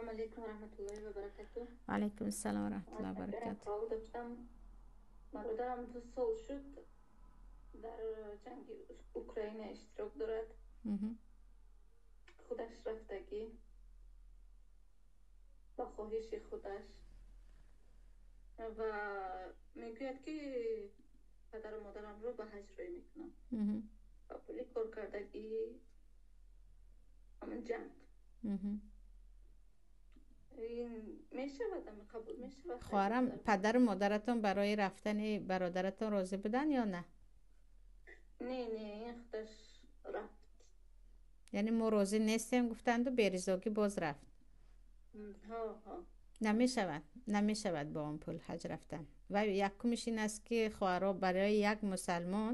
Ассалому алайкум ва раҳматуллоҳи ва баракатуҳ. Ва алайкум ассалом ва раҳматуллоҳи ва баракатуҳ. Савол доштам. Бародарам 2 сол шуд, дар ҷанги Украина иштирок дорад. Худаш рафтагӣ, ба хоҳиши худаш, ва мегӯяд, ки падару модарамро ба ҳаҷ рӯй мекунам ба пули коркардагии ҳамин ҷанг. Ин мешавад, қабул мешавад? Хоҳарам, падару модаратон барои рафтани бародаратон розӣ буданд ё на? Не, не, ин худаш рафт. Яъне мо розӣ нестем гуфтанду беризогӣ боз рафт? Ҳо. Намешавад, намешавад бо он пул ҳаҷ рафтан. Ва якумиш ин аст, ки, хоҳаро, барои як мусалмон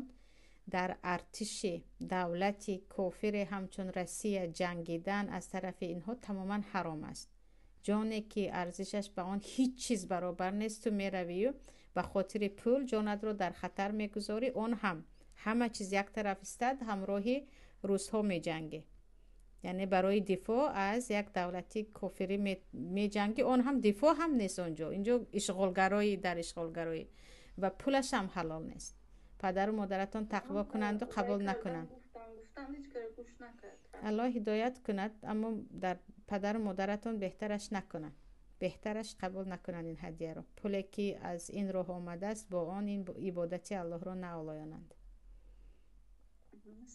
дар артиши давлати кофире ҳамчун Россия ҷангидан аз тарафи инҳо тамоман ҳаром аст. Ҷоне ки арзишаш ба он ҳеҷ чиз баробар нест, ту меравию ба хотири пул ҷонатро дар хатар мегузорӣ. Он ҳам ҳама чиз як тараф истад, ҳамроҳи русҳо меҷангӣ, яъне барои дифоъ аз як давлати кофирӣ меҷангӣ. Он ҳам дифоъ ҳам нест онҷо, инҷо ишғолгароӣ дар ишғолгароӣ, ва пулаш ҳам ҳалол нест. Падару модаратон тақво кунанду қабул накунанд. Аллоҳ ҳидоят кунад, аммо дар падару модаратон беҳтараш накунанд, беҳтараш қабул накунанд ин ҳадияро. Пуле ки аз ин роҳ омадааст, бо он ин ибодати Аллоҳро наолоянанд.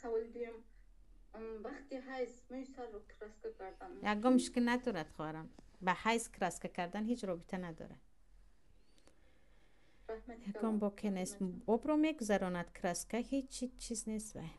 Саволи дуюм: вақти ҳайз мӯи сарро краска кардан? Ягон мушкил надорад, хоҳарам. Ба ҳайз краска кардан ҳеҷ робита надорад, ягон боке нест. Обро мегузаронад краска, ҳеҷ чиз нест вай.